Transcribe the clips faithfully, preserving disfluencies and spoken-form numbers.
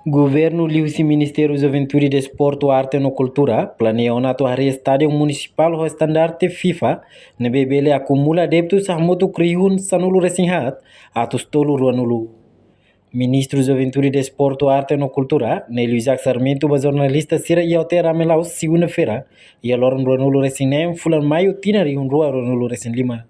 Governu liuhusi Ministériu Juventude, Desportu, Arte no Kultura planeia ona atu harii estádiu munisipál ho estandarte FIFA, ne'ebé bele akumula adeptus hamutuk rihun sanulu resin haat atus tolu ruanulu. Ministru Juventude, Desportu, Arte no Kultura, Nélio Isaac Sarmento, ba jornalista sira iha Hotel Ramelau, segunda-feira, iha loron ruanulu resin neen fulan Maiu, tinan rihun rua ruanulu resin lima.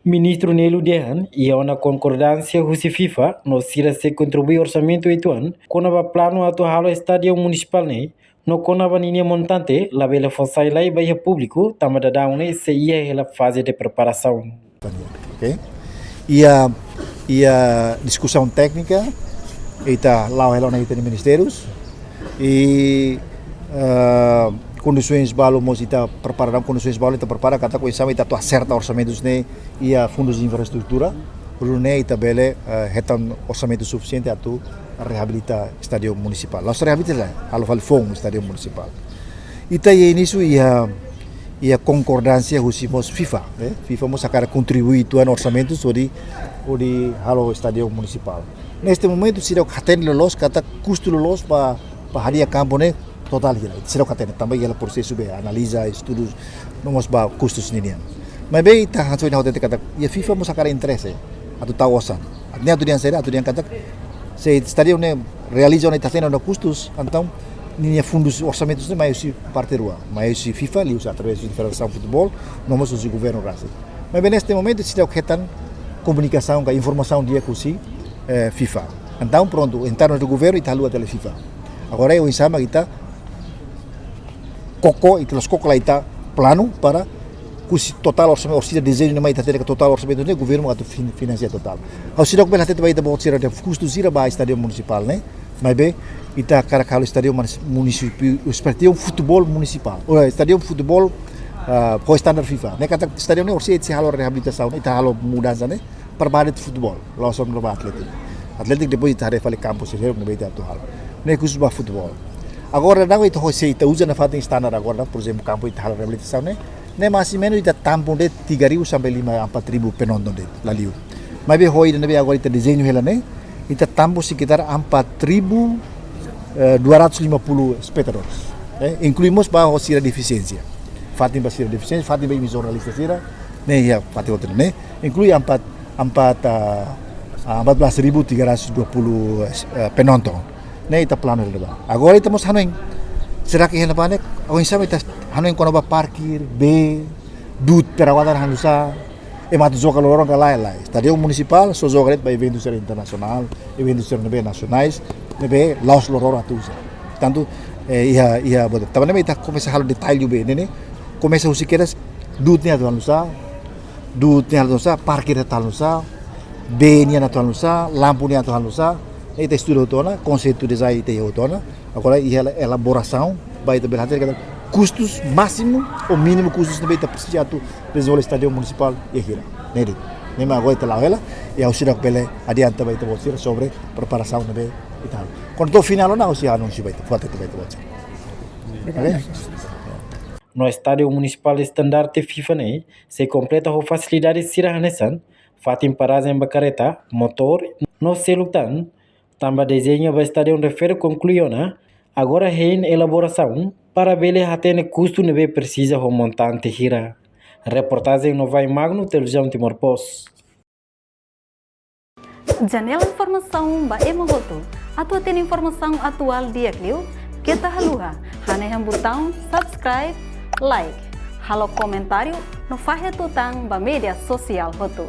Ministru Nélio dehan, iha ona konkordánsia husi FIFA, no sira sei kontribui orsamentu uitoan kona-ba planu atu halo estádiu munisipál ne'e, no kona-ba ninia montante, labele fó sai lai ba iha públiku, tanba daudaun ne'e sei iha hela faze de preparasaun. Oke. Iha, iha diskusaun téknika, ita la'o hela ona ita-nia ministérius, i, eh, kondisoens balu mós ita prepara, kondisoens balu ita prepara, katak oinsá mak ita atu aserta orsamentus ne'e iha fundus infraestrutura, hodi nune'e ita bele, eh, hetan orsamentu sufisiente atu reabilita estádiu munisipál. La'ós reabilita, halo fali foun estádiu munisipál. Ita iha inísiu iha, iha konkordánsia husi mós FIFA, eh? FIFA mós hakarak kontribui uitoan orsamentu hodi, hodi halo estádiu munisipál. Neste momentu, seidauk hatene loloos katak kustu loloos ba, ba hadi'a kampu ne'e totál hira. Seidauk hatene, tanba iha prosesu be analiza, estudu, no mós ba kustus ninian. Maibé ita hanesan ohin ha'u hatete katak, iha FIFA mós hakarak interese atu tau osan. Ne'e atu dehan saida, atu dehan katak, se estádiu ne'e realiza ona ita hatene ona kustus, entaun ninia fundus orsamentus ne'e mai husi parte rua, mai husi FIFA, liuhusi através de Federasaun Futeból, no mós husi governu rasik. Maibé neste momentu seidauk hetan komunikasaun ka informasaun di'ak husi, eh, FIFA. Entaun prontu, entrada do governu ita haluha tiha ona FIFA. Agora oinsá mak ita koko, ita la'ós koko lai ita planu para husi totál orsamentu, orsida dezeñu ne'e mai ita hatene katak totál orsamentu ne'e governu atu fin-, finansia totál. Ha'u seidauk bele hatete ba ita-boot sira dehan kustu sira ba estádiu munisipál ne'e, maibé ita hakarak halo estádiu munis-, munisípiu, estádiu futeból munisipál. Ou estádiu futeból, ah, ho estandarte FIFA. Ne'e katak estádiu ne'e orsida ita sei halo reabilitasaun, ita halo mudansa ne'e, para ba área de futeból, la'ós só para ba atlétiku. Atlétiku depois ita haree fali kampu sira ne'ebé ita atu halo. Ne'e khusus ba futeból. Agora daudaun ita hosi ita uza nafatin standar agora, por ezemplu, kampu ita halo reabilitasaun ne'e, ne'e mais ou menus ita tampu de'it tiga ribu sampai lima, empat ribu penonton de'it, la liu. Maibé ho ida ne'ebé agora ita dezeñu hela ne'e, ita tampu sekitar empat ribu, eh, dua ratus lima puluh espectadores. Eh, inklui mós ba ho sira defisiénsia. Fatin ba sira defisiénsia, fatin ba imi jornalista sira, ne'e iha fatin hotu ne'e. Inklui empat, empat, ah, ah, empat belas ribu tiga ratus dua puluh, eh, penonton. Ne'e ita planu hela ba. Agora ita mós hanoin. Será que iha ne'ebá ne'e, oinsá mak ita hanoin kona-ba parkir, bee, du'ut perawatan halo nu'usá, ema atu joga loroloron ka lae, lae. Estádiu munisipál, só joga de'it ba eventu sira internasionál, eventu sira ne'ebé nasionais, ne'ebé la'ós loroloron atu uza. Tantu, eh, iha, iha, bodo. Tanba ne'e ita komesa halo detalle be, ne'e, ne'e. Komesa husi kedas, du'ut ne'e atu halo nu'usá, du'ut ne'e atu halo nu'usá, parkir atu halo nu'usá, bee nian atu halo nu'usá, lampu nian atu halo nu'usá, ita estuda hotu ona, konseitu dezain ita iha hotu ona, agora iha ela-, elaborasaun, ba ita bele hatene katak kustus másimu ou mínimu kustus ne'ebé ita presiza atu dezenvolve estádiu munisipál iha hira. Ne'e de'it. Ne'e mak agora ita la'o hela, i ha'u seidauk bele adianta ba ita-boot sira sobre preparasaun ne'ebé ita halo. Kuandu to'o finál ona, ha'u sei anunsia ba ita, fó hatete ba ita-boot sira. Oke? No estádiu munisipál estandarte FIFA ne'e, sei kompleta ho fasilidade sira hanesan, fatin parajen ba karreta, motór, no seluk tan, tanba dezeñu ba estádiu refere konklui ona, agora hein elaborasaun, para bele hatene kustu ne'ebé presiza ho montante hira. Reportajen Novai Magno, Televizaun Timor Post. Janela informasaun ba ema hotu. Atu hatene informasaun atuál di'ak liu, keta haluha hanehan butaun subscribe, like, halo komentáriu, no fahe tutan ba média sosiál hotu.